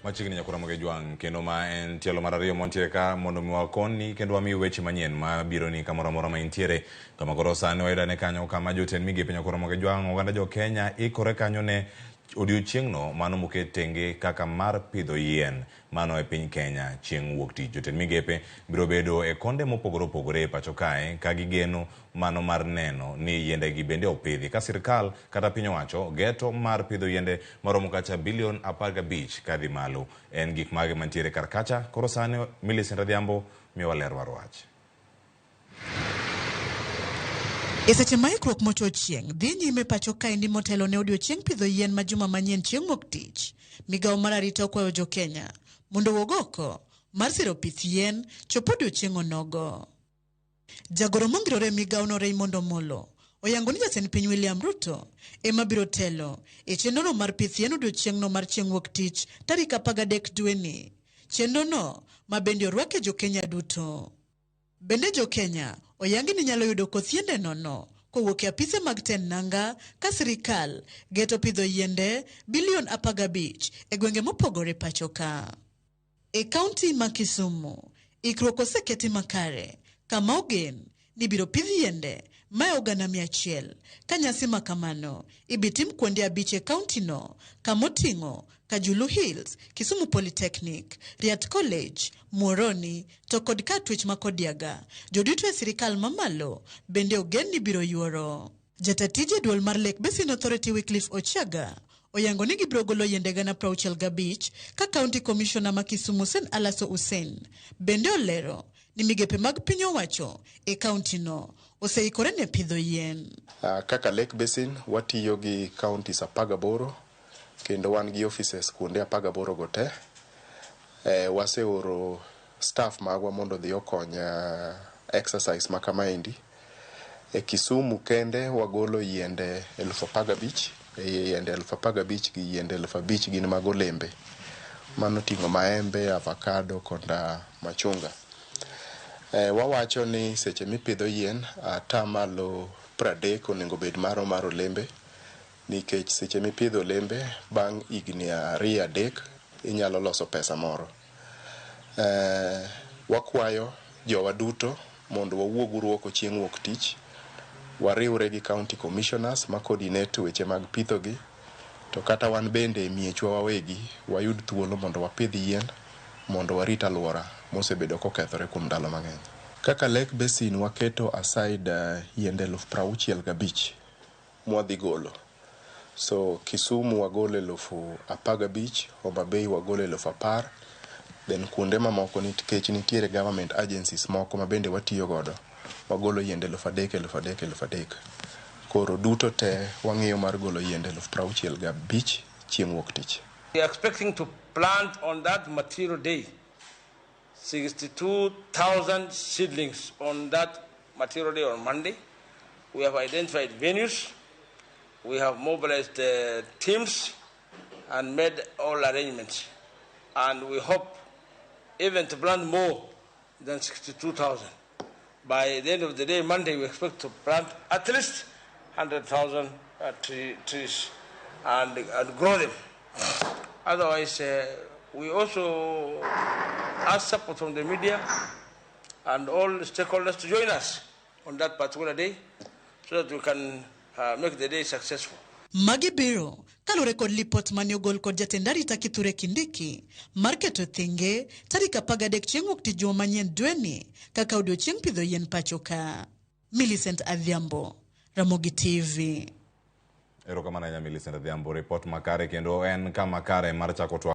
Machiegni nyakora Moge Jwang' kendo ma en tielo mar ariyo mantiere ka mondo mi wakoni kendo wamiyi weche manyien ma biro ni kamoro amora ma intiere. Kama koro sani wayudane kanyo kama jotend migepe nyakora Moge Jwang' oganda jo Kenya ikore kanyo ne odiochieng'no mano moket tenge kaka mar pidho yien mano e piny Kenya chieng' wuok tich. Jotend migepe biro bedo e konde mopogore opogore e pacho kae ka gigeno mano mar neno ni yiendegi bende opidhi ka sirkal kata piny owacho geto mar pidho yiende maromo kacha bilion 15 kadhi malo. En gik mage mantiere kar kacha? Koro sani Millicent Adhiambo miyowa ler mar wach. E seche ma ikruok mocho chieng' dhi nyime pacho kaendi motelo ne odiochieng' pidho yien ma juma manyien chieng' wuok tich, migawo mar arita okwayo jo Kenya mondo owuog oko mar siro pith yien chop odiochieng' onogo. Jagoro mongirore e migawono Raymond Omolo oyango ni jatend piny William Ruto ema biro telo e chenrono mar pith yien odiochieng'no mar chieng' wuok tich tarik 13 dweni. Chenrono ma bende orwake jo Kenya duto. Bende jo Kenya oyangi ni nyalo yudo koth yiende nono kowuok e apise mag tend nanga ka sirikal geto pidho yiende bilion 15 e gwenge mopogore pacho ka. E kaunti ma Kisumu, ikruok oseketi makare kama ogen ni ibiro pidh yiende mae oganda 100 ka nyasi ma kamano ibitim kuonde abich e kaunti no kamoting'o Kajulu Hills, Kisumu Polytechnic, Riat College, Muhoroni to kod kar twech ma Kodiaga. Joduto e sirikal mamalo bende ogen ni biro yuoro. Jata tije duol mar Lake Basin Authority Wycliffe Ochiaga oyango ni gibiro golo yiende gana 65 ka County Commissioner ma Kisumu Hussein Alaso Hussein bende olero ni migepe mag piny owacho e kaunti no oseikore ne pidho yien. Kaka Lake Basin watiyo gi counties 18 kendo wan gi offices kuonde 18 go te. Waseoro staff magwa mondo odhi okony exercise ma kamaendi. E Kisumu kende wagolo yiende 15,000, e yiende 15,000 gi yiende 5,000 gin mag olembe. Mano oting'o maembe, avocado kod machunga. Wawacho ni seche mipidho yien, atamalo 30 onego bed maro mar olembe, nikech seche mipidho olembe bang' higni 2-3 inyalo loso pesa moro. Wakwayo jowa duto mondo wawuog uru oko chieng' wuok tich, wariwre gi county commissioners ma coordinate weche mag pitho gi, to kata wan bende e miechwa wawegi wayud thuolo mondo wapidh yien mondo warit alwora mosebedo kokethore kuom ndalo mang'eny. Kaka Lake Basin waketo aside yiende 65,000 mwadhi golo. So Kisumu wagolo 15,000, Homa Bay wagolo 10,000, then kuonde mamoko nikech nitiere government agencies moko ma bende watiyo godo, wagolo yiende 3,000, 3,000, 3,000. Koro duto te wang'iyo mar golo yiende 65,000 chieng' wuok tich. We are expecting to plant on that material day 62,000 seedlings on that material day on Monday. We have identified venues, we have mobilized teams and made all arrangements. And we hope even to plant more than 62,000. By the end of the day, Monday, we expect to plant at least 100,000 trees and grow them. Otherwise, we also ask support from the media and all stakeholders to join us on that particular day so that we can make the day successful. Magi biro kaluwore kod lipot mane ogol kod jatend arita Kithure Kindiki mar keto thenge tarik 13 chieng' wuok tich juma manyien dweni kaka odiochieng' pidho yien pacho ka. Millicent Adhiambo, Ramogi TV. Erokamano ahinya Millicent Adhiambo, report makare kendo en kama kare mar chako twak.